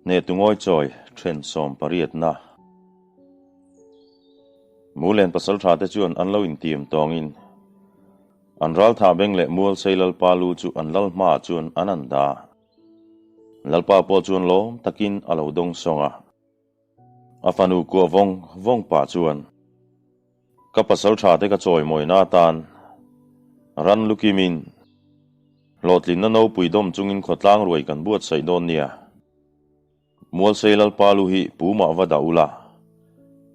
Hnehtu ngawichawi then sawmpariatna. Mulen pasaltha te chuan an lo intiam tawngin an ralthah beng leh Mualsei Lalpa lu chu an lal hmaah chuan an an dah. Lalpa pawh chuan lawm takin a lo dawng sawng a. A fanu kuah vawng vawng pah chuan, Ka pasaltha te ka chawimawina atan ran lukimin hlawhtlinna nopui dawm chungin khawtlang ruai kan buatsaih dawn nia. Mualsei Lalpa lu hi pu mah va dah ula,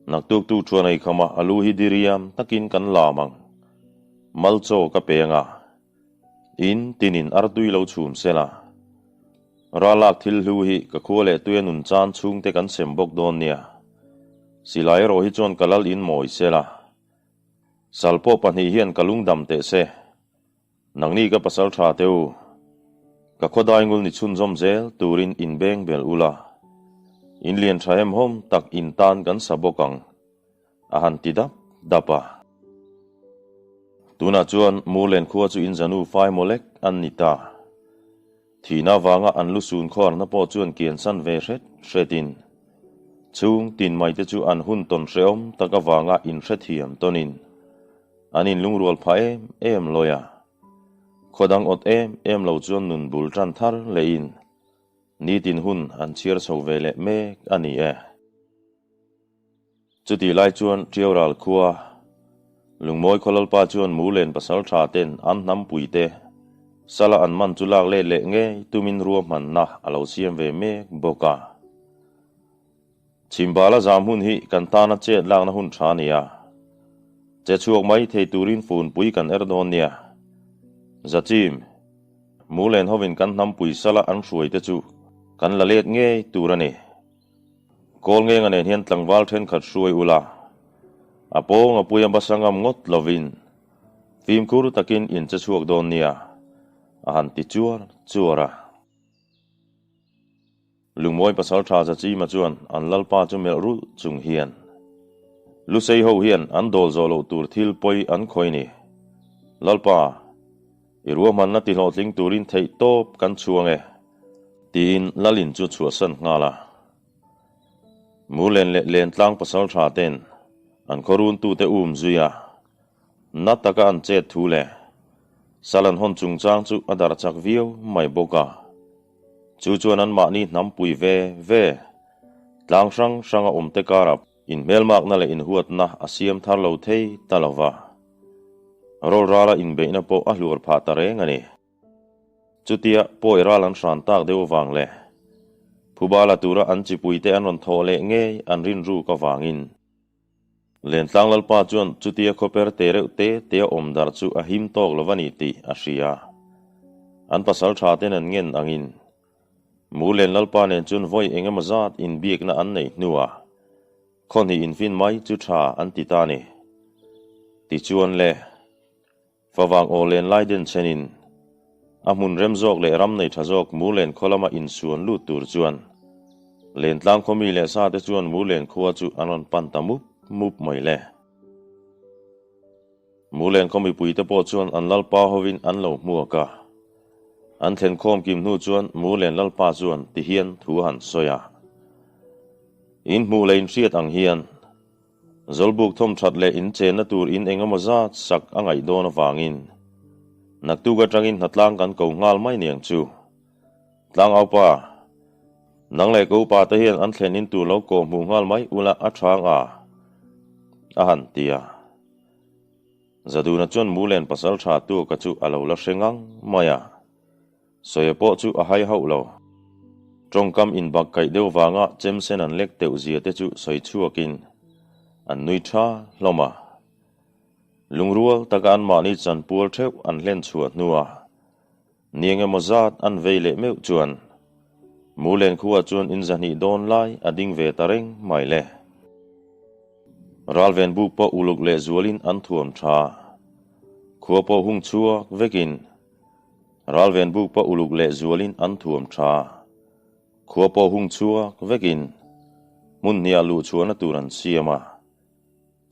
naktuk tu chuan ei khama a lu hi diriam takin kan lam ang. Mal chaw ka peng a, in tinin artui lo chhum sela. Ralak thil hlu hi ka khua leh tuia nun chan chhungte kan sem bawk dawn nia. Silai erawh hi chuan ka lal in mawi sela. Sal pawh pahnih hian ka lungdam teh se. Nangni ka pasal tha teh u. Ka khawdai ngul ni chhunzawm zel turin in beng bel ula. In lian tha hem hawm tak in tan kan sa bawk ang, a han ti dap dap a. Tunah chuan Murlen khua chu in zanu fai mawlek an ni ta. Thihna avanga an lu sun khuarna pawh chuan kiansan ve hret hretin chhung tin maite chu an hun tawn hrehawm tak avanga inhrethiam tawnin an inlungrual phah em em lawi a. Khaw dang awt em em lo chuan nun bul tan thar lehin nitin hun an chhiar chho ve leh mek a ni e. Chutih lai chuan Tiaural khua Lungmawi Khawlalpa chuan Mulen pasal tha ten an hnampui te sala an man chu lak let leh ngei tumin ruahmanna a lo siam ve mek bawk a. Chhimbala zam hun hi kan tana chet lakna hun tha a ni a, che chhuak mai thei turin funpui kan er dawn nia. Zachim, Mulen hovin kan hnampui sala an hruai te chu kan la let ngei tur a ni. Kawl ngenga nen hian tlangval thenkhat hruai ula, a pawng a puia basa ngam ngawt lovin fimkhur takin in che chhuak dawn nia, a han ti chuar chuar a. Lungmawi pasal tha Zachima chuan an lalpa chu melh rulh chung hian, Lusei ho hian an dawl zawh loh tur thil pawi an khawi ni. Lalpa, i ruahmanna tihlawhtling turin theih tawp kan chhuang e, tiin Lalin chu chhuahsan nghal a. Murlen leh Lentlang pasal tha ten an khawruntute um zui a, na taka an chet thu leh sal an hawn chungchang chu a darh chak viau mai bawk a. Chu chuan anmahni hnampui ve ve tlang hrang hranga awmte karah inhmelmakna leh inhuatna a siam thar lo thei ta lo va. Rawlrala inbeihna pawh a hluar phah ta reng a ni. Chutia pawi ral an hran tak deuh avang leh Phubala tura an chipuite an rawn thawh leh ngei an rinruk avangin Lentlang Lalpa chuan chutia khawper te reuh te te a awm darh chu a him tawk lo va ni tih a hria. An pasal tha ten an ngen angin Murlen Lalpa nen chuan vawi eng emaw zat inbiakna an neih hnuah khawhnih infin mai chu tha an ti ta a ni. Tichuan le. Favang aw len lai den chenin a hmun rem zawk leh ram nei tha zawk Murlen khaw lama insuan lut tur chuan Lentlang khaw mi leh sa te chuan Murlen khua chu an rawn pan ta mup mup mai le. Murlen khaw mipui te pawh chuan an lalpa hovin an lo hmuak a. An thlen khawm kim hnu chuan Murlen lalpa chuan ti hian thu a han sawi a. In hmuh leh inhriat ang hian Zawlbuk thawm that leh in chenna tur in eng emaw zat sak a ngaih dawn avangin naktuk atangin hnatlang kan ko nghal mai niang chu. Tlangaupa, nang leh ka upa te hian an thlen in tur lo kawh hmuh nghal mai ula a thang a, a han ti a. Zaduna chuan Mulen pasal tha tuaka chu a lo la hre ngang mai a. Sawia pawh chu a hai hauh lo. Tawngkam inbak kaih deuh vanga chem sen an lek teuh zia te chu sawi chhuakin an nui tha hlawm a. Lungrual taka anmahni chanpual theuh an hlen chhuah hnua ni eng emaw zat an vei leh meuh chuan Mulen khuaah chuan inzahnih dawn lai a ding ve ta reng mai le. Ralven buk pawh uluk leh zualin an thuam tha. Khua pawh hung chhuak vekin Ralven buk pawh uluk leh zualin an thuam tha. Khua pawh hung chhuak vekin hmun hniah luh chhuahna tur an siam a.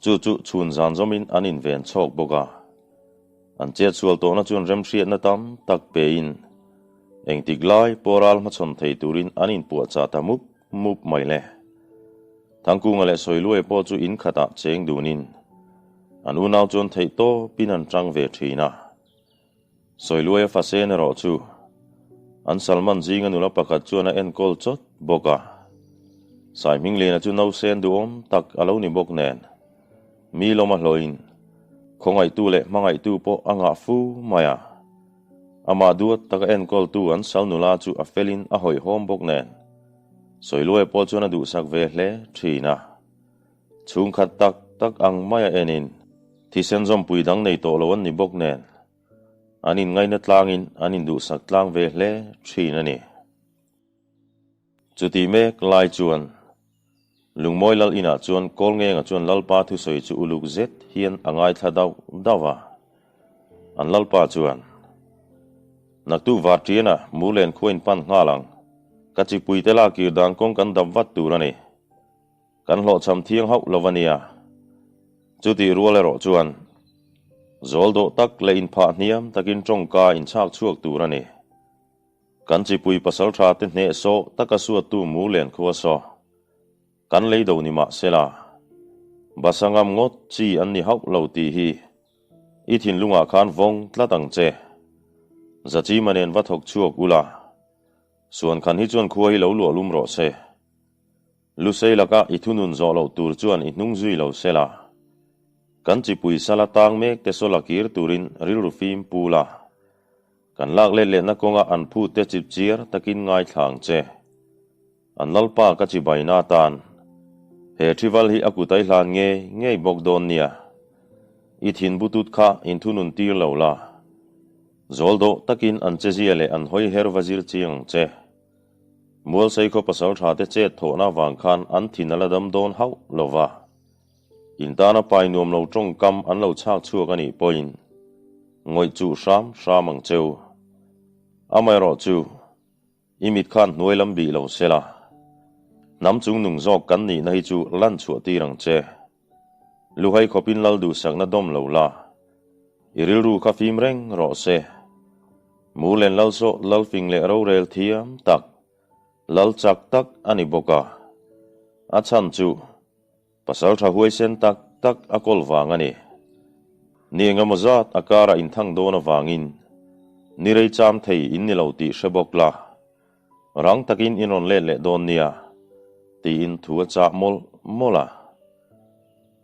Chu chu chhun zan zawmin an inven chhawk bawk a. An chetsual tawhna chuan remhriatna tam tak pein engtik lai pawh ral hmachhawn thei turin an inpuahchah ta mup mup mai le. Thangkunga leh Sawiluaia pawh chu in khatah cheng dunin an unau chuan theih tawpin an tang ve thin a. Sawiluaia fasen erawh chu an Salman zinga nula pakhat chuan a enkawl chawt bawk a. Saihmingliana chu nausen duhawm tak a lo ni bawk nen mi lawm a hlawhin khawngaihtu leh hmangaihtu pawh a ngah fu mai a. Amah duat taka enkawltu an sal nula chu a felin a hawihhawm bawk nen Sawiluaia pawh chuan a duhsak ve hle thin a. Chhungkhat tak tak ang maia enin thisen zawmpui dang nei tawh lo an ni bawk nen an inngaina tlangin an induhsak tlang ve hle thin a ni. Chutih mek lai chuan Lungmawi lal inah chuan Kawlngenga chuan Lalpa thusawi chu uluk zet hian a ngaithla dauh dauh a. An Lalpa chuan, Naktuk Varṭiana Murlen khua in pan nghal ang. Ka chipuite lak kir dan kawng kan dap vat tur a ni. Kan hlawhchham thiang hauh lo a nia. Chutih rual erawh chuan zawl dawh tak leh inphah hniam takin tawngka inchhak chhuak tur a ni. Kan chipui pasaltha te hnehsawh taka suattu Murlen khua saw kan lei do ni mah sela, basa ngam ngawt chi an ni hauh lo tih hi i thinlungah khan vawng tlat ang che. Zachima nen va thawk chhuak ula, Suankhan hi chuan khua hi lo luah lum rawh se. Lusei laka i thunun zawh loh tur chuan i hnung zui lo se la. Kan chipui sala tang mek te saw la kir turin rilru fim pu la. Kan lak let lehna kawnga an phut te chip chiar takin ngaithla ang che. An lalpa ka chibaina atan he thival hi a kut ai hlan ngei ngei bawk dawn nia. I thin butut kha inthunun tir lo la. Zawl dawh takin an chezia leh an hawi her va zir chiang ang che. Mualsei khaw pasal tha te chet thawhna avang khan an thin a la dam dawn hauh lo va. In tana pai nuam lo tawngkam an lo chhak chhuak a nih pawhin ngawih chuh hram hram ang cheu. Amaherawh chu i mit khan hnuai lam bih lo se la, hnam chung nung zawk kan nihna hi chu lan chhuah tir ang che. Luhai khawpin lal duhsakna dawm lo la, i rilru kha fim reng rawh se. Murlen lal saw lalfing leh rorel thiam tak, lal chak tak a ni bawk a. A chhan chu pasal tha huaisen tak tak a kawl vang a ni. Ni engemaw zat a karah inthang dawn avangin ni rei cham thei in ni lo tih hre bawk la. Rang takin in rawn let leh dawn nia, tiin thu a chah mawlh mawlh a.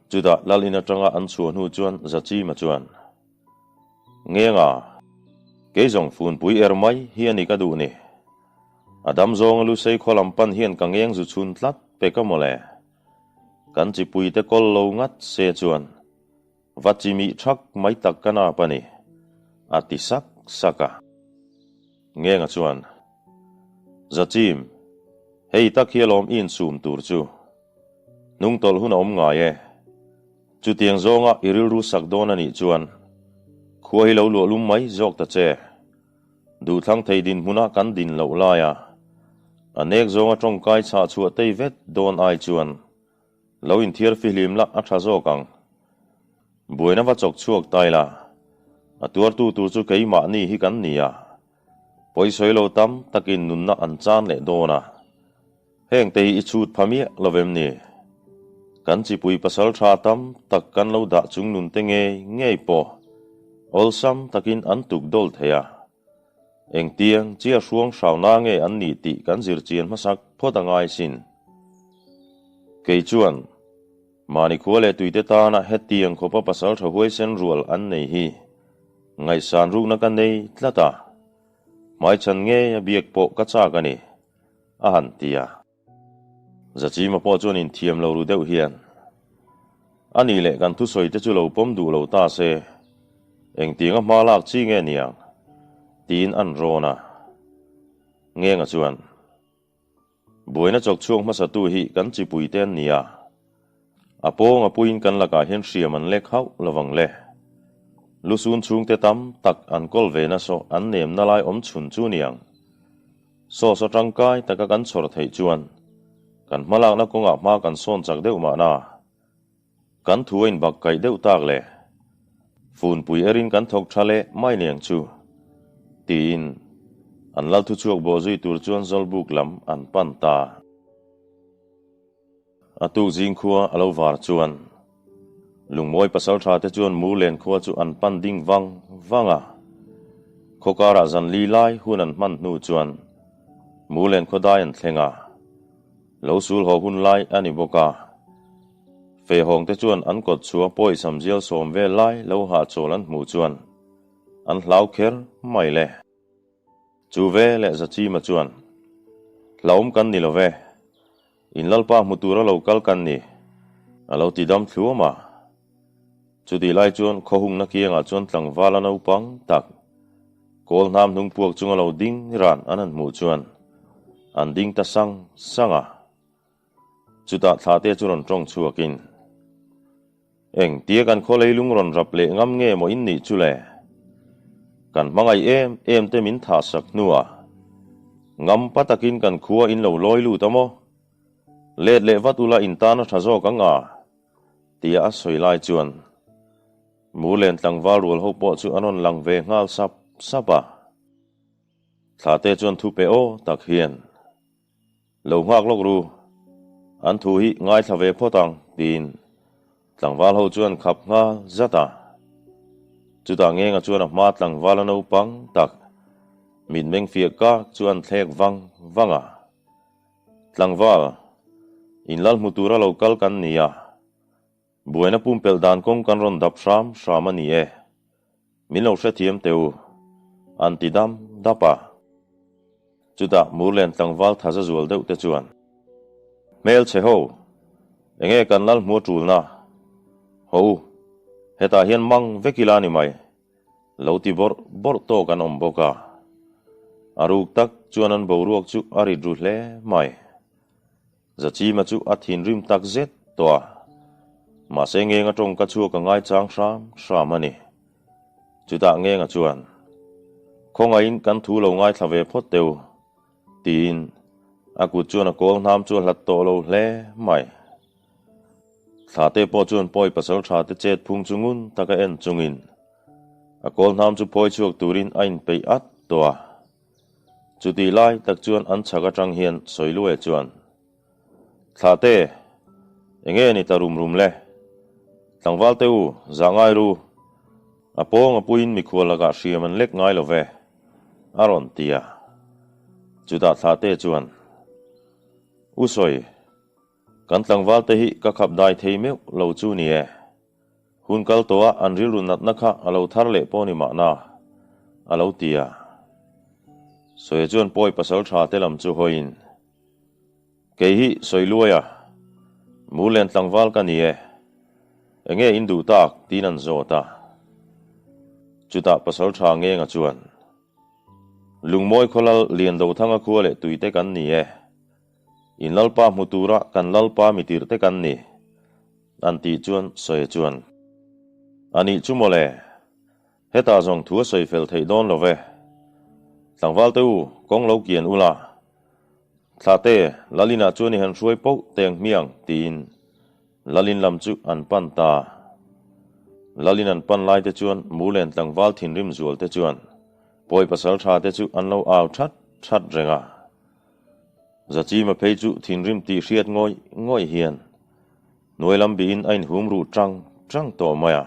Chutah lal in atanga an chhuah hnu chuan Zachima chuan, Ngenga, kei zawng funpui er mai hi a ni ka duh ni. A dam zawnga Lusei khaw lam pan hian ka ngeng zu chhun tlat pek a mawle. Kan chipuite kawl lo ngat se chuan Va chimih thak mai tak ka nap a ni, a ti sak sak a. Ngenga chuan, Zachim, hei tak hi alawm i insum tur chu. Hnungtawlh hun a awm ngai e. Chutiang zawnga i rilru sak dawn a nih chuan khua hi lo luah lum mai zawk ta che. Duhthlang thei dinhmuna kan din loh laia a nek zawnga tawngkai chhah chhuah tei vet dawn ai chuan Lo inthiar fihlim la a tha zawk ang. Buaina va chawk chhuak ta ila, a tuartu tur chu keimahni hi kan ni a, pawisawi lo tam takin nunna an chan leh dawn a. Hengte hi i chhut pha miah lo vem ni? Kan chipui pasal tha tam tak kan lo dah chung nunte ngei ngei pawh awlsam takin an tuk dawl thei a. Engtiang chia hruang hrauna nge an nih tih kan zir chian hmasak phawt a ngai sin. Kei chuan, mahni khua leh tuite tana hetiang khawpa pasal tha huaisen rual an nei hi ngaihsan rukna ka nei tlat a, hmaichhan ngei a biak pawh ka chak a ni, a han ti a. Zachima pawh chuan inthiam lo ru deuh hian, A nih leh kan thusawi te chu lo pawm duh lo ta se, engtianga hma lak chi nge niang? tiin an rawn a. Ngenga chuan, Buaina chawk chhuak hmasatu hi kan chipui te an ni a, a pawng a puiin kan lakah hian hriam an lek hauh lovang le. Lusun chhungte tam tak an kawl ve na saw an nemna lai awm chhun chu niang. Saw saw tangkai taka kan chhawr theih chuan kan hmalakna kawngah hma kan sawn chak deuh mahna kan thu a inbak kaih deuh tak le funpui erin kan thawk tha leh mai niang chu tiin an lal thuchhuak bawh zui tur chuan Zawlbuk lam an pan ta. A tuk zing khua a lo var chuan Lungmawi pasaltha te chuan Murlen khua chu an pan ding vang vang a. Khaw karah zan li lai hun an hman hnu chuan Murlen khaw dai an thleng a. Lo sul haw hun lai a ni bawk a. Fehawng te chuan an kawt chhuah pawisam zial sawm vel lai lo hahchawl an hmuh chuan an hlau kher mai le. Chu ve leh Zachima chuan, Hlauhawm kan ni lo ve, in Lalpa hmu tura lo kal kan ni, a lo ti dam thluam a. Chutih lai chuan khawhungna kiangah chuan tlangvala naupang tak, kawl hnam hnung puak chunga lo ding ran an han hmuh chuan an ding ta sang sang a. Chutah thlahte chu rawn tawng chhuakin, Eng tia kan khaw leilung rawn rap leh ngam nge maw in nih chu le? Kan hmangaih em em te min thah sak hnuah ngam pa takin kan khua in lo lawi lut a maw? Let leh vat ula in tan a tha zawk ang a? tia a sawi lai chuan Murlen tlangval rual ho pawh chu an rawn lang ve nghal sap sap a. Thlahte chuan thu pe aw tak hian. Lo nghak lawk ru, an thu hi ngaithla ve phawt ang, tiin tlangval ho chuan khap nghal zat a. Chutah Ngenga chuan a hma tlangval a naupang tak mitmeng fiah kak chu an thlek vang vang a. Tlangval, in lal hmu tura lo kal kan ni a, buaina pumpelh dan kawng kan rawn dap hram hram a ni e. Min lo hrethiam teh u, an ti dam dap a. Chutah Murlen tlangval thaza zual deuh te chuan, Hmelchhe ho, enge kan lal hmu a tulna? Ho u, hetah hian mang vek ila ni mai, lo ti bawrh bawrh tawk an awm bawk a. A ruk tak chuan an boruak chu a rit ru hle mai. Zachima chu a thinrim tak zet tawh a, mahse Ngenga tawngka chhuak a ngaichang hram hram a ni. Chutah Ngenga chuan, Khawngaihin kan thu lo ngaithla ve phawt teh u, tiin a kut chuan a kawl hnam chu a hlat tawh lo hle mai. Thlate pawh chuan pawi pasal tha te chet phung chu ngun taka en chungin a kawl hnam chu phawi chhuak turin a inpeih at tawh a. Chutih lai tak chuan an chhak atang hian Sawiluaia chuan, Thlahte, enge ni ta rum rum le? Tlangval te u, zah ngai ru. A pawng a puiin mikhual lakah hriam an lek ngai lo ve, a rawn ti a. Chutah Thlahte chuan, U Sawi, kan tlangval te hi ka khap dai thei meuh lo chu ni e. Hun kal tawh a an rilru natna kha a lo thar leh pawh ni mahna, a lo ti a. Sawi chuan pawi pasal tha te lam chu hawiin, Kei hi sawi luai a, Murlen tlangval ka ni e, enge in duh tak tiin an zawt a. Chutah pasal tha Ngenga chuan, Lungmawi khawlal Liandothanga khua leh tuite kan ni e, in Lalpa hmu tura kan Lalpa mitirte kan ni. An tih chuan sawi chuan, A nih chu mawle, hetah zawng thu a sawi fel theih dawn lo ve. Tlangval te u, kawng lo kian ula. Thlahte, Lalinah chuan i han hruai poh teng hmiang, tiin Lalin lam chu an pan ta. Lalin an pan lai te chuan Murlen tlangval thinrim zual te chuan pawi pasal tha te chu an lo au that that reng a. Zachima phei chu thinrim tih hriat ngawih ngawih hian Hnuai lam bihin a inhum ruh tang tang tawh mai a.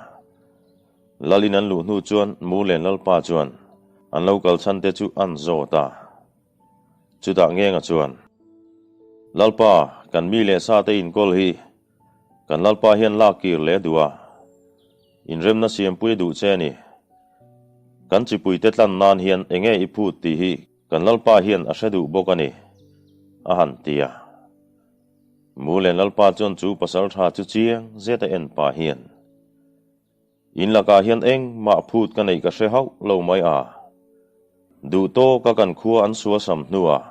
Lalin an luh hnu chuan Murlen Lalpa chuan an lo kal chhan te chu an zawt a. Chutah Ngenga chuan, Lalpa, kan mi leh sa te inkawl hi kan Lalpa hian lak kir leh a duh a, inremna siampui a duh che a ni. Kan chipuite tlan nan hian enge i phut tih hi kan Lalpa hian a hre duh bawk a ni, a han ti a. Mulen Lalpa chuan chu pasal tha chu chiang zet a en pah hian, In lakah hian engmah phut ka neih ka hre hauh lo mai a, duh tawka kan khua an suasam hnuah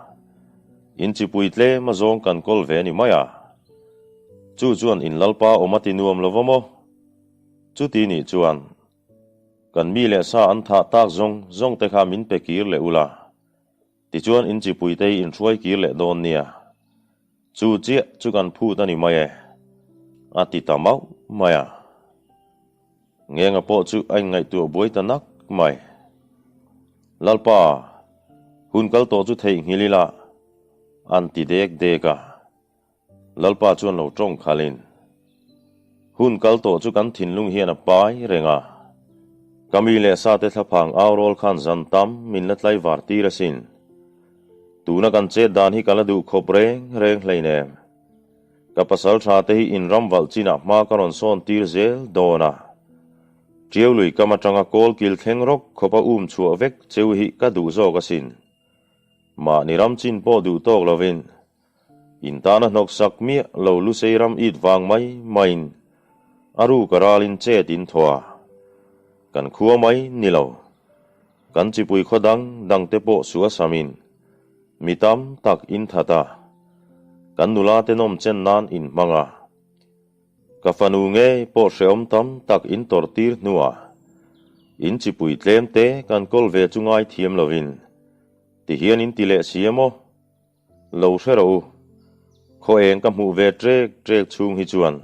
in chipui tlem a zawng kan kawl ve a ni mai a, chu chuan in Lalpa awm a ti nuam lo va maw? Chuti nih chuan kan mi leh sa an thah tak zawng zawng te kha min pe kir leh ula, Tichuan in chipuite hi in hruai kir leh dawn nia. Chu chiah chu kan phut a ni mai e, a ti ta mauh mai a. Ngenga pawh chu a inngaihtuah buai ta nak mai. Lalpa, hun kal tawh chu theihnghilh ila, an ti dek dek a. Lalpa chuan lo tawng khalhin, Hun kal tawh chu kan thinlung hian a pai reng a, ka mi leh sate thlaphang au rawl khan zan tam min la tlaivar tir asin. Tuna kan chet dan hi ka la duh khawp reng reng hleinem. Ka pasal tha te hi in ram valh chinah hma ka rawn sawn tir zel dawn a. Tiau lui kam atanga kawl kil thleng rawk khawpa um chhuah vek cheu hi ka duh zawk asin. Mahni ram chin pawh duh tawk lovin in tana hnawk sak miah lo Lusei ram it vang mai maiin a ruk a ralin chet in thaw a. Kan khua mai ni lo. Kan chipui khaw dang dang te pawh suah samin mi tam tak in that a. Kan nula te nawm chen nan in hmang a. Ka fanu ngei pawh hrehawm tam tak in tawrh tir hnuah in chipui tlem te kan kawl ve chu ngai thiam lovin ti hian in ti leh si a maw? Lo hre rawh u. Khaw eng ka hmuh ve trek trek chhung hi chuan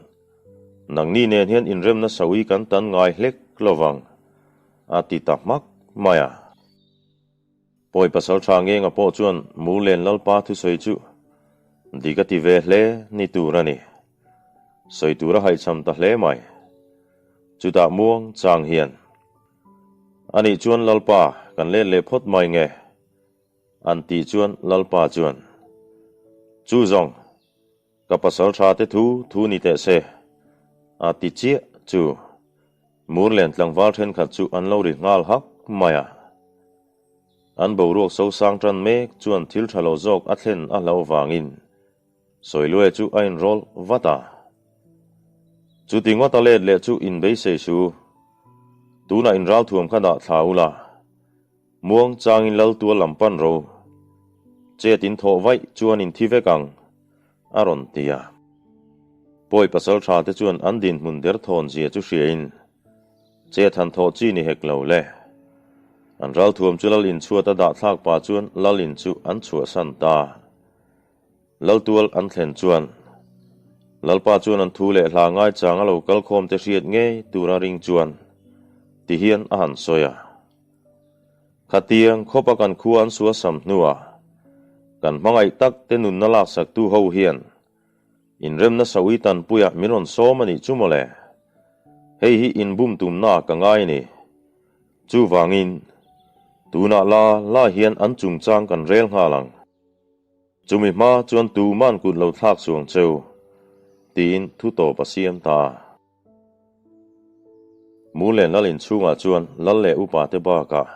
nangni nen hian inremna sawi kan tan ngai hlek lovang a ti ta hmak mai a. Pawi pasal tha ngenga pawh chuan Murlen Lalpa thusawi chu dik a ti ve hle ni tur a ni. Sawi tur a haihchham ta hle mai. Chutah muang chang hian, Anih chuan Lalpa kan let leh phawt mai nge? An tih chuan Lalpa chuan, Chu zawng, ka pasal tha te thu thu ni teh se, a ti chiah chu. Murlen tlangval thenkhat chu an lo ri nghal hak mai a. An boruak sosang tan mek chuan thil tha lo zawk a thlen a hlauh vangin Sawiluai chu a inrawl vat a. Chuti ngawt a let leh chu inbeisei su. Tunah inralthuam kha dah thla ula. Muang changin lal tual lam pan ro. Chet in thawh vaih chuan in thi vek ang, a rawn ti a. Pawi pasal tha te chuan an dinhmun derthawn zia chu hriain chet han thawh chi ni hek lo le. An ralthuam chu lal inchhuat a dah thlak pah chuan lal in chu an chhuahsan ta. Laltual an thlen chuan Lalpa chuan an thu leh hla ngaichang a lo kal khawm te hriat ngei tura ring chuan ti hian a han sawi a. Khatiang khawpa kan khua an suasam hnuah kan hmangaih tak te nunna laksaktu ho hian inremna sawi tanpuiah min rawn sawm a nih chu mawle. Hei hi inbum tumna ka ngai a ni. Chuvangin tunah la la hian an chungchang kan rel nghal ang. Chumi hma chuan tuman kut lo thlak suang cheu, tiin thu tawp a siam ta. Murlen lal inchhungah chuan lal leh upa te bakah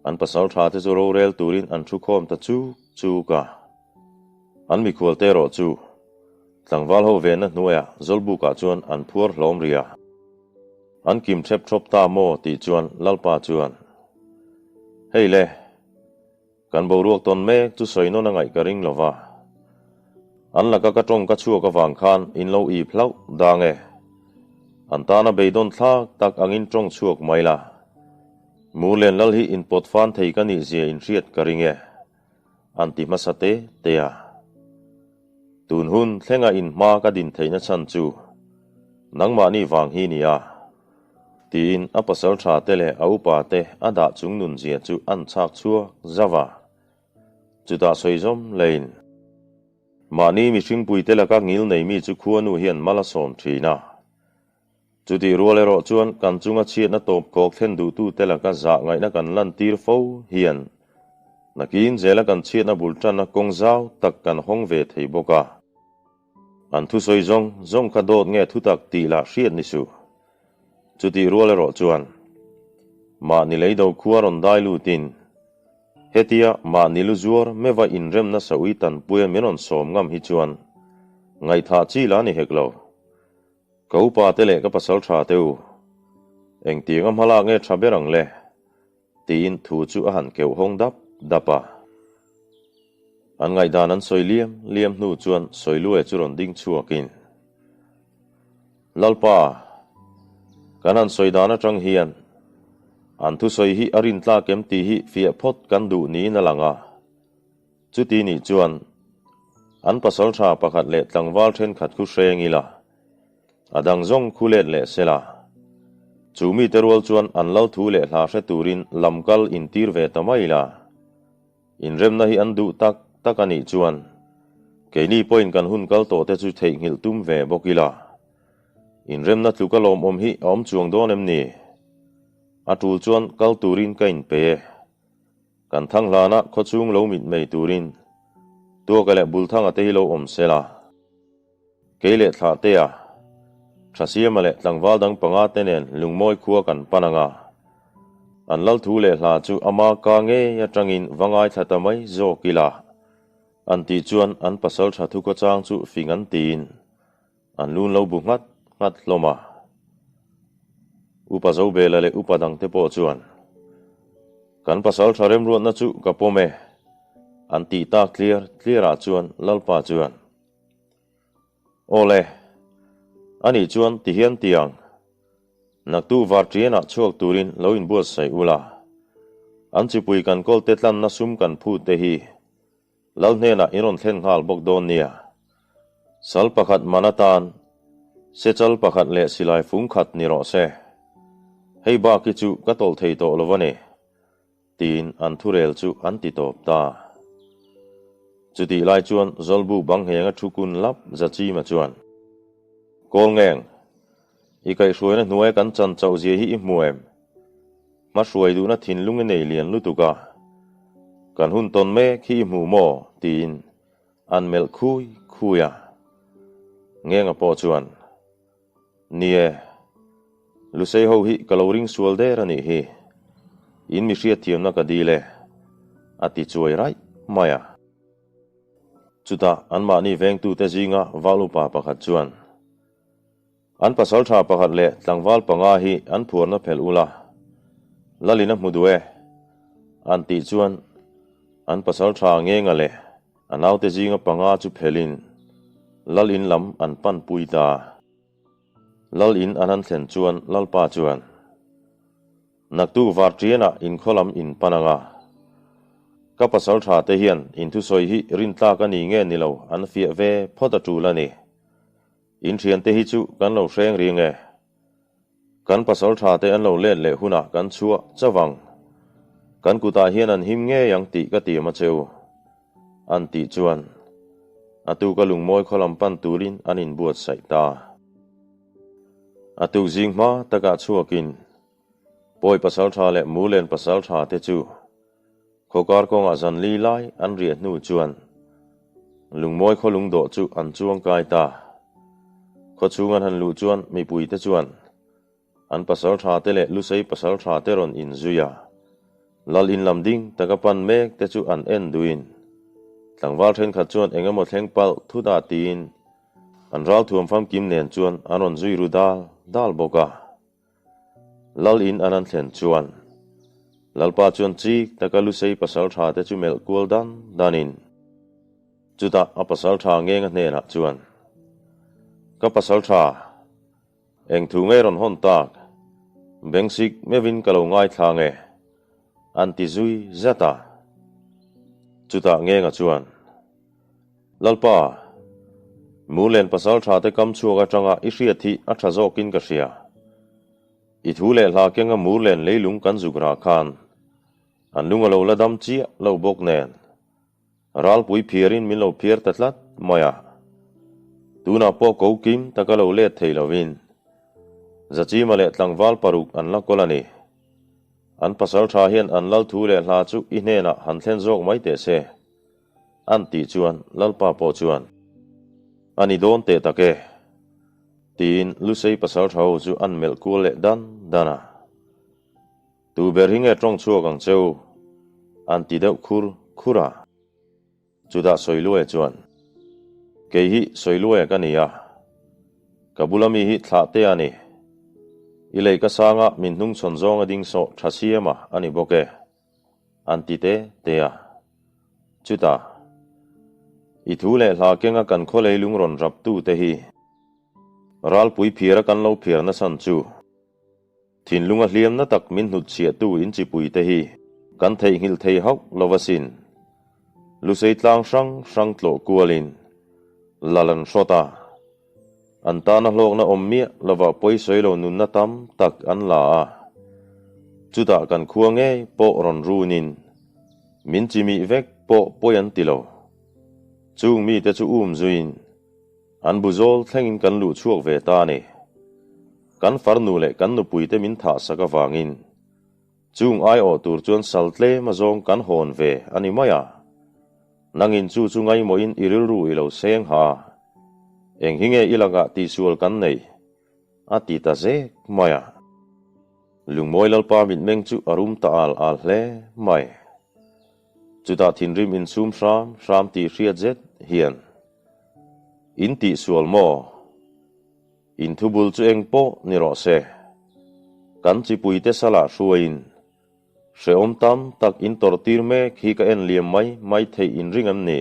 an pasal tha te chu rorel turin an thu khawm ta chuk chuk a. An mikhual te erawh chu tlangval ho venna hnuaiah Zawlbukah chuan an phuar hlawm rih a. An kim thep thawp ta maw tih chuan Lalpa chuan, Hei le! Kan boruak tawn mek chu sawi nawn a ngaih ka ring lo va. An laka ka tawng ka chhuak avang khan in lo ip hlauh dang e. An tana beidawn thlak tak angin tawng chhuak mai la. Murlen lal hi in pawt fan thei ka nih zia in hriat ka ring e. An ti hmasa te te a. Tun hun thlenga in hma ka din theihna chhan chu nangmahni vang hi nia. Tiin a pasal tha te leh a upa te a dah chung nun zia chu an chhak chhuak zauh a. Chutah sawi zawm leiin, Mahni mihringpui te laka ngil nei mi chu khuanu hian mal a sawm thin a. Chutih rual erawh chuan kan chunga chhiatna tawp khawk thlen duhtu te laka zah ngaihna kan lantir fo hian nakin zela kan chhiatna bul tanna kawng zau tak kan hawng ve thei bawk a. An thusawi zawng zawng kha dawt nge thutak tih lah hriat ni suh. Chutih rual erawh chuan mahni leido khua rawn dai lutin hetia mahni lu zuar meva inremna sawi tanpuia min rawn sawm ngam hi chuan ngaihthah chi la ni hek lo. Ka upa te leh ka pasal tha te u, engtianga hmalak nge tha ber ang le? Tiin thu chu a han keuh hawng dap dap a. An ngaihdan an sawi liam liam hnu chuan Sawiluaia chu rawn ding chhuakin, Lalpa, kan han sawi dan atang hian an thusawi hi a rintlak em tih hi fiah phawt kan duh niin a lang a. Chuti nih chuan an pasal tha pakhat leh tlangval thenkhat khu hreng ila, a dang zawng khu let leh sela. Chu mite rual chuan an lo thu leh hla hre turin lam kal intir ve ta mai ila. Inremna hi an duh tak tak a nih chuan. Keini pawhin kan hun kal tawh te chu theihnghilh tum ve bawk ila. Inremna tluka lawmawm hi a awm chuang dawn em ni? A tul chuan kal turin ka inpe e. Kan thang hlana khawchhung lo mit mei turin Tuaka leh Bulthanga te hi lo awm sela. Kei leh Thlahtea, Thasiama leh tlangval dang panga te nen Lungmawi khua kan pan ang a. An lal thu leh hla chu ama ka ngei atangin va ngaithla ta mai zawk ila. An tih chuan an pasal tha thu khawchang chu fing an tiin an lun lo bu nghat nghat hlawm a. Upa Zobela leh upa dangte pawh chuan, Kan pasal tha remruatna chu ka pawm e, an tih tak tliar tliarah chuan Lalpa chuan, Awle, anih chuan ti hian ti ang, naktu varṭianah chhuak turin lo inbuatsaih ula, an chipui kan kawlte tlanna sum kan phut te hi Lal hnenah in rawn thlen nghal bawk dawn nia. Sal pakhat man atan sechal pakhat leh silai fung khat ni rawh se. Hei bak hi chu ka tawlh thei tawh lo a ni, tiin an thurel chu an ti tawp ta. Chutih lai chuan Zawlbu bang nghenga thu kun lap Zachima chuan, Kawlngeng, i kaihhruaina hnuaia kan chan chauh zia hi i hmu em? Hmahruai duhna thinlung i nei lian lutuk a, kan hun tawn mek hi i hmu maw? tiin an melh khui khui a. Ngenga pawh chuan, Ni e, Lusei ho hi ka lo ring sual der a nih hi, in mi hriatthiamna ka dil e, a ti chuai raih mai a. Chutah anmahni vengtute zinga val upa pakhat chuan, An pasaltha pakhat leh tlangval panga hi an phuarna phelh ula, Lalin a hmu duh e, an tih chuan an pasaltha Ngenga leh a naute zinga panga chu phelhin Lalin lam an panpui ta. Lalin an han thlen chuan Lalpa chuan, Naktuk varṭianah inkhaw lam in pan ang a, ka pasaltha te hian inthusawi hi rintlak a ni nge ni lo an fiah ve phawt a ṭul a ni. In thiante hi chu kan lo hreng ring e. Kan pasal tha te an lo let leh hunah kan chhuah chauh ang. Kan kutah hian an him ngei ang tih ka tiam a cheu. An tih chuan a tuka lungmawi khaw lam pan turin an inbuatsaih ta. A tuk zing hma takah chhuakin Pawi pasal tha leh Mulen pasal tha te chu Khawkar kawngah zan li lai an riah hnu chuan Lungmawi khaw lungdawh chu an chuang kai ta. Khaw chhung an han luh chuan mipuite chuan an pasal tha te leh Lusei pasal tha te rawn inzui a, Lal in lam ding taka pan mek te chu an en duhin tlangval thenkhat chuan eng emaw thleng palh thut ah tiin an ralthuam famkim nen chuan an rawn zui ru dal dal bawk a. Lal in an an thlen chuan Lalpa chuan chik taka Lusei pasal tha te chu melh kual dan dan in chutah a pasal tha Ngenga hnenah chuan, Ka pasal tha, eng thu ngei rawn hawn tak, Bengsik meuhin ka lo ngaithla nge, an ti zui zat a. Chutah Ngenga chuan, Lalpa, Murlen pasal tha te kam chhuak atanga i hriat hi a tha zawkin ka hria. I thu leh hla kenga Murlen leilung kan zuk rah khan an lung a lo la dam chiah lo bawk nen ralpui phiarin min lo phiar ta tlat mai a. Tunah pawh ko kim taka lo let thei lovin Zachima leh tlangval paruk an la kawl a ni. An pasal tha hian an lal thu leh hla chu i hnenah han thlen zawk mai teh se. An tih chuan Lalpa pawh chuan, A ni dawn teh tak e, tiin Lusei pasalṭha ho chu an melh kual leh dan dan a. Tu ber hi nge ṭawng chhuak ang che u? an ti deuh khur khur a. Chutah Sawiluaia chuan, Kei hi Sawiluaia ka ni a, ka bula mi hi Thlahte a ni. I lei ka sanga min hnungchhawn zawnga ding sawh ṭha siama a ni bawk e. An ti te te a. Chutah, i thu leh hla kenga kan khaw leilung rawn raptu te hi ralpui phiara kan lo phiar nasan chu thinlunga hliamna tak min hnutchhiahtu in chipui te hi kan theihnghilh thei hauh lo asin. Lusei tlang hrang hrang tlawh kualin lal an hrawt a. An tana hlawkna awm miah lovah pawisawi lo nunna tam tak an la a, chutah kan khua ngei pawh rawn runin min chimih vek pawh pawi an ti lo. Chung mite chu um zuiin an bu zawl thlengin kan luh chhuak ve ta a ni. Kan farnu leh kan nupuite min thah sak avangin chung aiawh tur chuan sal tlem azawng kan hawn ve a ni mai a. Nangin chu chu ngaimawhin i rilru i lo seng ha a, eng hi nge i lakah tihsual kan nei? a ti ta zek mai a. Lungmawi Lalpa mitmeng chu a rum ta al al hle mai. Chutah thinrim insum hram hram tih hriat zet hian, In tihsual maw? In thubul chu eng pawh ni rawh se. Kan chipuite salah hruaiin Hrehawm tam tak in tawrh tir mek hi ka en liam mai mai theih in ring em ni?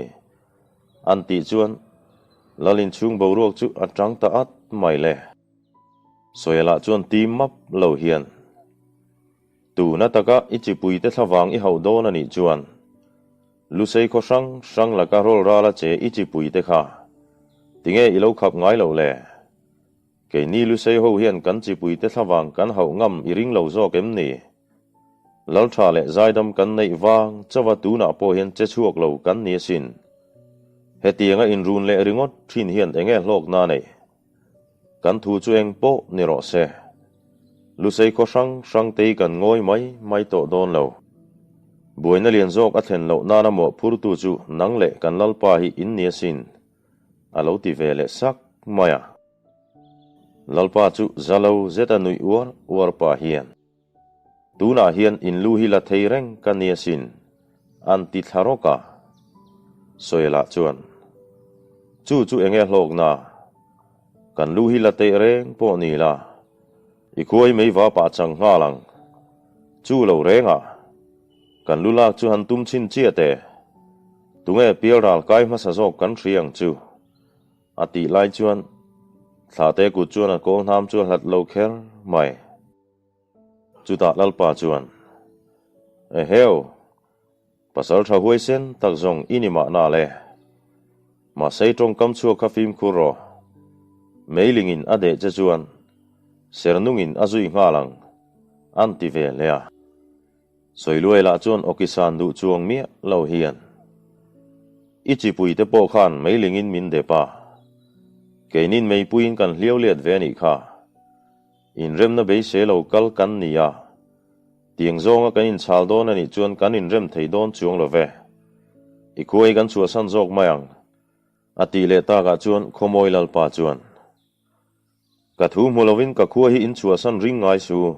An tih chuan Lal inchhung boruak chu a tang ta at mai le. Sawialah chuan tim map lo hian, Tuna taka i chipuite thlavang i hauh dawn a nih chuan Lusei khaw hrang hrang laka rawl rala che i chipuite kha tinge i lo khap ngai loh le? Keini Lusei ho hian kan chipuite thlavang kan hauh ngam i ring lo zawk em ni? Laltha leh zaidam kan neih vang chauha tunah pawh hian che chhuak lo kan ni asin. Hetianga inrun leh ringawt thin hian enge hlawkna nei? Kan thu chu eng pawh ni rawh se. Lusei khaw hrang hrang te hi kan ngawi mai mai tawh dawn lo. Buaina lian zawk a thlen loh nana mawhphurtu chu nang leh kan Lalpa hi in ni asin. A lo ti ve leh sak mai a. Lalpa chu za lo zeta nuih uar uar pah hian, Tunah hian in lu hi la thei reng ka ni asin, an ti thla rawk a. Sawialah chuan, Chu chu enge hlawkna? Kan lu hi la teih reng pawh ni la, i khuai mei va pah chang nghal ang. Chu lo rengah, kan lu lak chu han tum chhin chiah teh. Tunge pialral kai hmasa zawk kan hria ang chu? A tih lai chuan Thlahte kut chuan a kawl hnam chu a hlat lo kher mai. Chutah Lalpa chuan, Eheu! Pasal tha huaisen tak zawng i ni mahna le. Mahse i tawngkam chhuak kha fimkhur rawh. Meilingin a deh che chuan sernungin a zui nghal ang, an ti ve hle a. Sawiluai lah chuan awkisan duh chuang miah lo hian, I chipuite pawh khan meilingin min dep a, keinin meipuiin kan hliau let ve a nih kha. Inremna beisei lo kal kan ni a, tiang zawnga kan inchhal dawn a nih chuan kan inrem thei dawn chuang lo ve. I khuai kan chhuahsan zawk mai ang, a tih leh takah chuan Khawmawi Lalpa chuan, Ka thu hmu lovin ka khua hi in chhuahsan ring ngai su.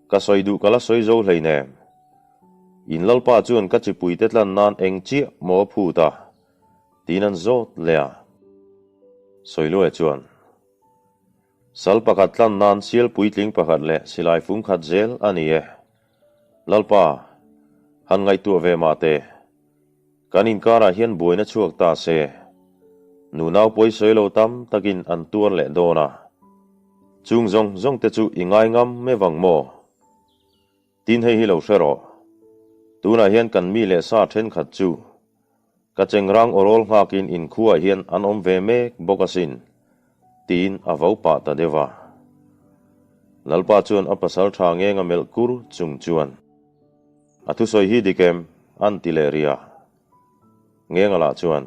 Ka sawi duh ka la sawi zo hleinem. In Lalpa chuan ka chipuite tlan nan eng chiah maw a phut a? tiin an zawt leh a. Sawiluaia chuan, Sal pakhat tlan nan sial puitling pakhat leh silai fung khat zel a ni e. Lalpa, han ngaihtuah ve mah teh. Kan inkarah hian buaina chhuak ta se, nunau pawi sawi lo tam takin an tuar leh dawn a. Chung zawng zawng te chu i ngai ngam me vang maw? Tin hei hi lo hre rawh. Tunah hian kan mi leh sa thenkhat chu ka chengrang awrawl nghakin inkhuaah hian an awm ve mek bawk asin, tiin a vo pah ta deuh a. Lalpa chuan a pasal tha ngeng a melh kur chung chuan. A thusawi hi dik em? An ti leh rih a. Ngenga lah chuan,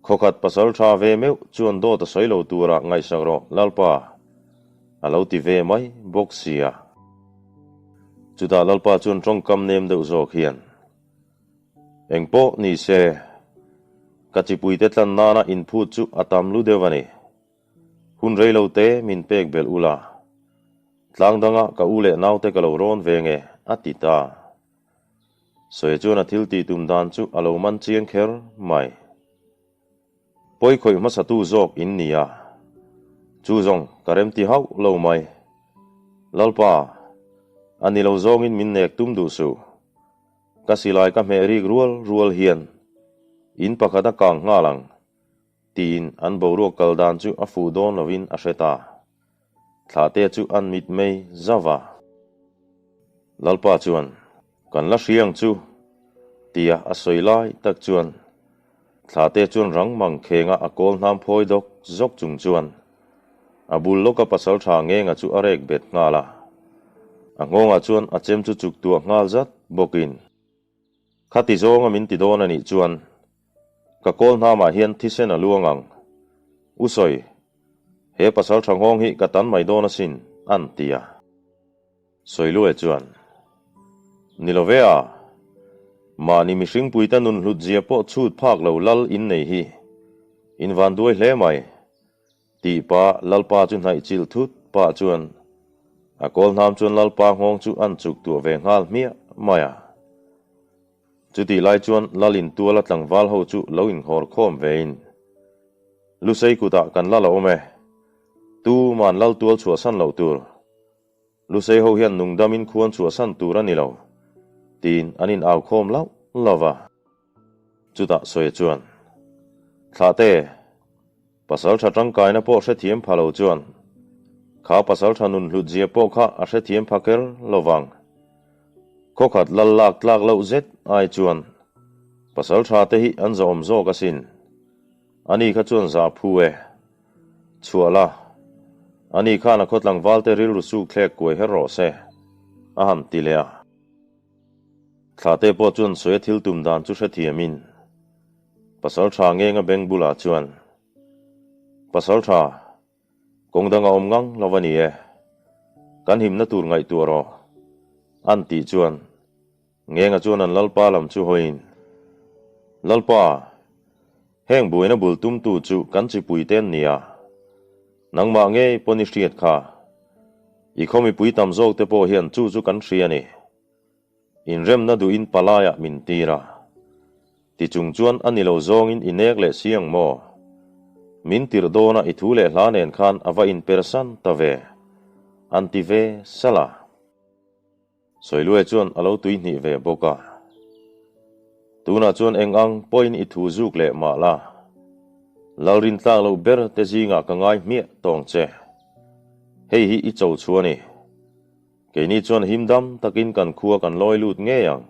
Khawkhat pasal tha ve meuh chuan dawt a sawi lo turah ngaihsak rawh Lalpa, a lo ti ve mai bawk sia. Chutah Lalpa chuan tawngkam nem deuh zawk hian, Eng pawh ni se, ka chipuite tlan nana inphut chu a tam lu deuh a ni. Hun rei lo te min pek belh ula, tlang danga ka u leh naute ka lo rawn ve nge, a ti ta. Sawi chuan a thil tih tum dan chu a lo man chiang kher mai. Pawi khawih hmasatu zawk in ni a, chu zawng ka remti hauh lo mai. Lalpa, a ni lo zawngin min nek tum duh suh. Ka silai ka hmeh rik rual rual hian in pakhat a kang nghal ang. Tiin an boruak kal dan chu a fuh dawn lovin a hre ta. Thlahte chu an mit mei zauh a. Lalpa chuan, Kan la hria ang chu, tia a sawi lai tak chuan Thlahte chuan rang mang khenga a kawl hnam phawi dawk zawk chung chuan a bul lawka pasal tha ngenga chu a rek bet nghal a. A nghawngah chuan a chem chu chuk tuah nghal zat bawkin, Khati zawnga min ti dawn a nih chuan. Ka kawl hnamah hian thisen a luang ang. U Sawi, he pasalṭha nghawng hi ka tan mai dawn asin, a'n ti a. Sawiluai chuan, Ni lo ve a, mahni mihringpuite nun hlutzia pawh chhut phak lo lal in nei hi in van duai hle mai, tih pah Lalpa chu hnaih chilh thut pah chuan a kawl hnam chuan Lalpa nghawng chu an chuk tuah ve nghal hmiah mai a. Chutih lai chuan Lal in tuala tlangval ho chu lo inghawr khawm vein, Lusei kutah kan lal a awm e, tuman Lal tual chhuahsan loh tur. Lusei ho hian nungdamin khuan chhuahsan tur a ni lo, tiin an in au khawm lauh lauh va. Chutah Sawi chuan, Thlahte, pasaltha tangkaina pawh hrethiam pha lo chuan kha pasaltha nun hlutzia pawh kha a hrethiam pha ker lo vang. Khawkhat lal lak tlak loh zet ai chuan pasaltha te hi an zawhawm zawk asin. Ani kha chuan zah phu e. Chhuah la, ani khan a khaw tlangvalte rilru suk thlek kuai her rawh se, a han ti leh a. Thlahte pawh chuan sawi a thil tum dan chu hrethiamin Pasaltha Ngenga beng bulah chuan, Pasaltha, kawng dang a awm ngang lo a ni e, kan himna tur ngaihtuah rawh, an tih chuan Ngenga chuan an Lalpa lam chu hawiin, Lalpa, heng buaina bul tumtu chu kan chipui te an ni a, nangmah ngei pawn i hriat kha. I khaw mipui tam zawk te pawh hian chu chu kan hria a ni. Inremna duhin palaiah min tir a. Ti chung chuan a ni lo zawngin i nek leh si ang maw? Min tirh dawna i thu leh hla nen khan a va inpersan ta ve, an ti ve salh a. Sawiluai chuan a lo tui hnih ve bawk a. Tunah chuan eng ang pawhin i thu zuk leh mah la, Lalrin tlak loh ber te zingah ka ngai hmiah tawng che. Hei hi i cho chu a ni. Keini chuan him dam takin kan khua kan lawi lut ngei ang.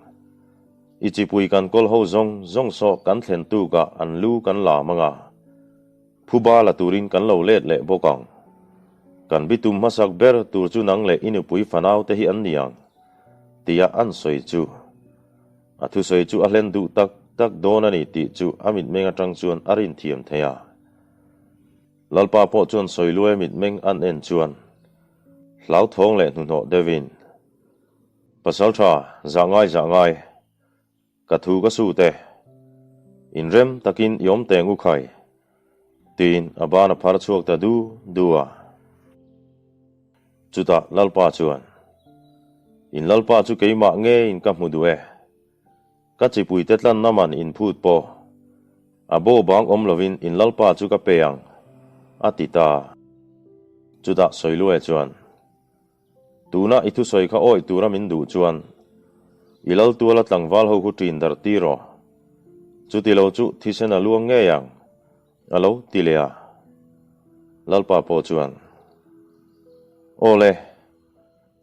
I chipui kan kawl ho zawng zawng saw kan thlen tukah an lu kan lam ang a. Phuba la turin kan lo let leh bawk ang. Kan bitum hmasak ber tur chu nang leh i nupui fanau te hi an ni ang, tia an sawi chu. A thusawi chu a hlen duh tak tak dawn a ni tih chu a mitmeng atang chuan a rinthiam thei a. Lalpa pawh chuan sawiluai mitmeng an en chuan hlauthawng leh hnuhnawh deuhin, Pasaltha, zah ngai zah ngai. Ka thu ka su te. Inrem takin i awm teng u khai. Tiin a ban a phar chhuak ta du du a. Chutah Lalpa chuan, In Lalpa chu keimah ngeiin ka hmu duh e. Ka chipuite tlanna man in phut pawh a bo bang awm lovin in Lalpa chu ka pe ang, a ti ta. Chutah Sawiluaia chuan, Tuna i thusawi kha awih tura min duh chuan i lal tuala tlangval ho khu ṭin darh tir aw. Chuti lo chu thisen a luang ngei ang, a lo ti leh a. Lalpa pawh chuan, Aw le,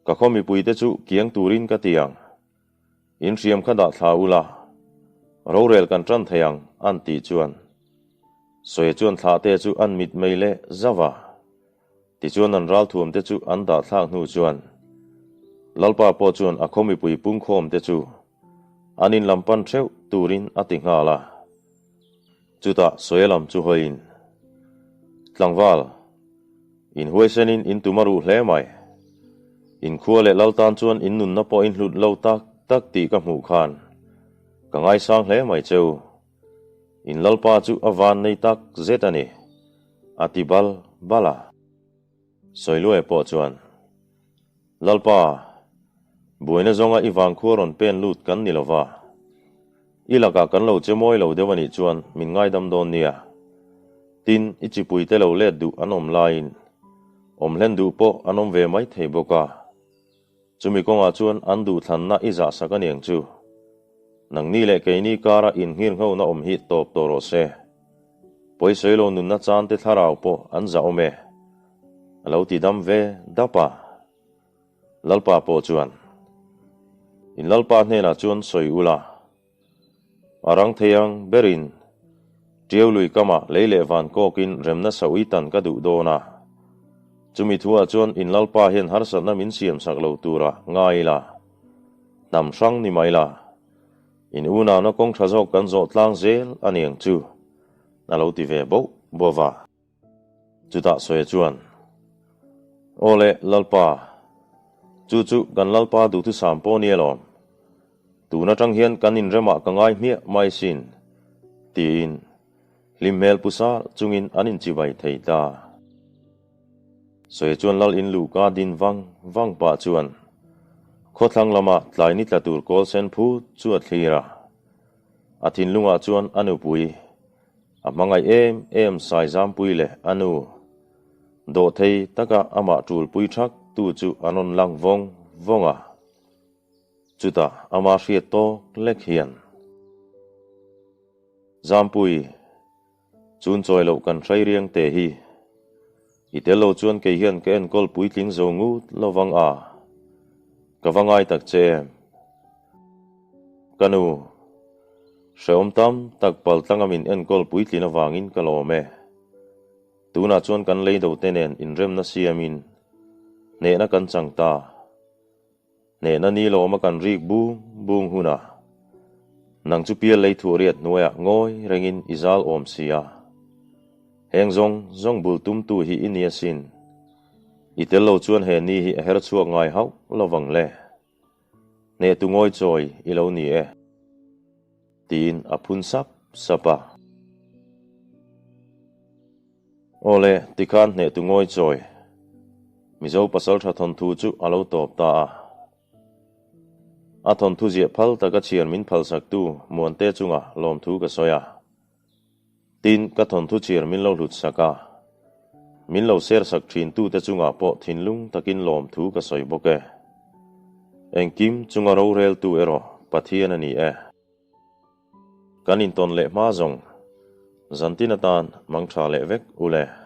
ka khaw mipuite chu kiang turin ka ti ang. In hriam kha dah thla ula, rorel kan ṭan thei ang, an tih chuan Sawi chuan thlahte chu an mitmei leh zauh a. Tichuan an ralthuam te chu an dah thlak hnu chuan Lalpa pawh chuan a khaw mipui pungkhawm te chu an in lam pan theuh turin a ti nghal a. Chutah sawi lam chu hawiin, Tlangval, in huaisenin in tum a ruh hle mai. In khua leh Lal tan chuan in nunna pawh in hlut lo tak tak tih ka hmuh khan ka ngaisang hle mai cheu. In Lalpa chu a van nei tak zet a ni. A ti bal bal a. Sawiluaia pawh chuan, Lalpa, buaina zawnga i vangkhua rawn pen lut kan ni lova, i lakah kan lo che mawi lo deuh a nih chuan min ngaidam dawn nia. Tin, i chipuite lo let duh an awm laiin awm hlen duh pawh an awm ve mai thei bawk a. Chumi kawngah chuan an duhthlanna i zahsak a niang chu. Nangni leh keini kara inngirnghona awm hi tawp tawh rawh se. Pawisawi lo nunna chante thlarau pawh an zah awm e. A lo ti dam ve dap a. Lalpa pawh chuan, In Lalpa hnenah chuan sawi ula. A rang thei ang berin Tiau lui kamah lei leh van kawkin remna sa ui tan ka duh dawn a. Chumi thuah chuan in Lalpa hian harsatna min siamsak lo tura ngai ila, hnam hrang ni mai la, in unauna kawng tha zawk kan zawh tlang zel a niang chu. A lo ti ve boh boh va. Chutah Sawia chuan, Aw le, Lalpa, chu chu kan Lalpa duhthusam pawh ni alawm. Tun atang hian kan inremah ka ngai hmiah mai sin, tiin hlim hmel pu sar chungin an inchibai thei ta. Sawi chuan Lal in luhka din vang vang pah chuan khawthlang lama tlai ni tla tur kawl sen phut chu a thlir a. A thinlungah chuan a nupui a hmangaih em em Saizampui leh a nu dawhthei taka amah ṭulpui ṭhak tu chu an rawn lang vawng vawng a. Chutah ama hriat tawk lek hian Zampui Chun chawi loh kan hrai riang te hi. I tel lo chuan kei hian ka enkawl puitling zo ngut lovang a, ka va ngai tak che em. Ka nu, hrehawm tam tak paltlanga min enkawl puitlin avangin ka lawm e. Tunah chuan kan lei do te nen inremna siamin hnehna kan chang ta. Hnehna ni lawma kan rik bung bung hunah nang chu pial lei thuah riat hnuaiah ngawi rengin i zal awm si a. Heng zawng zawng bul tumtu hi i ni asin. I tel lo chuan he ni hi a her chhuak ngai hauh lovang le. Hnehtu ngawi chawi i lo ni e. Tiin a phun sap sap a. Aw le, tikhan hnehtu ngawi chawi. Mizo pasaltha thawnthu chu a lo tawp ta a. A thawnthu ziah phal taka chhiar min phalsaktu Muante chunga lawmthu ka sawi a. Tin, ka thawnthu chhiar min lo hlutsak a. Min lo sersak thintute chungah pawh thinlung takin lawmthu ka sawi bawk e. Engkim chunga roreltu erawh Pathian a ni e. Kan intawn leh hma zawng zantin atan mang tha leh vek u le.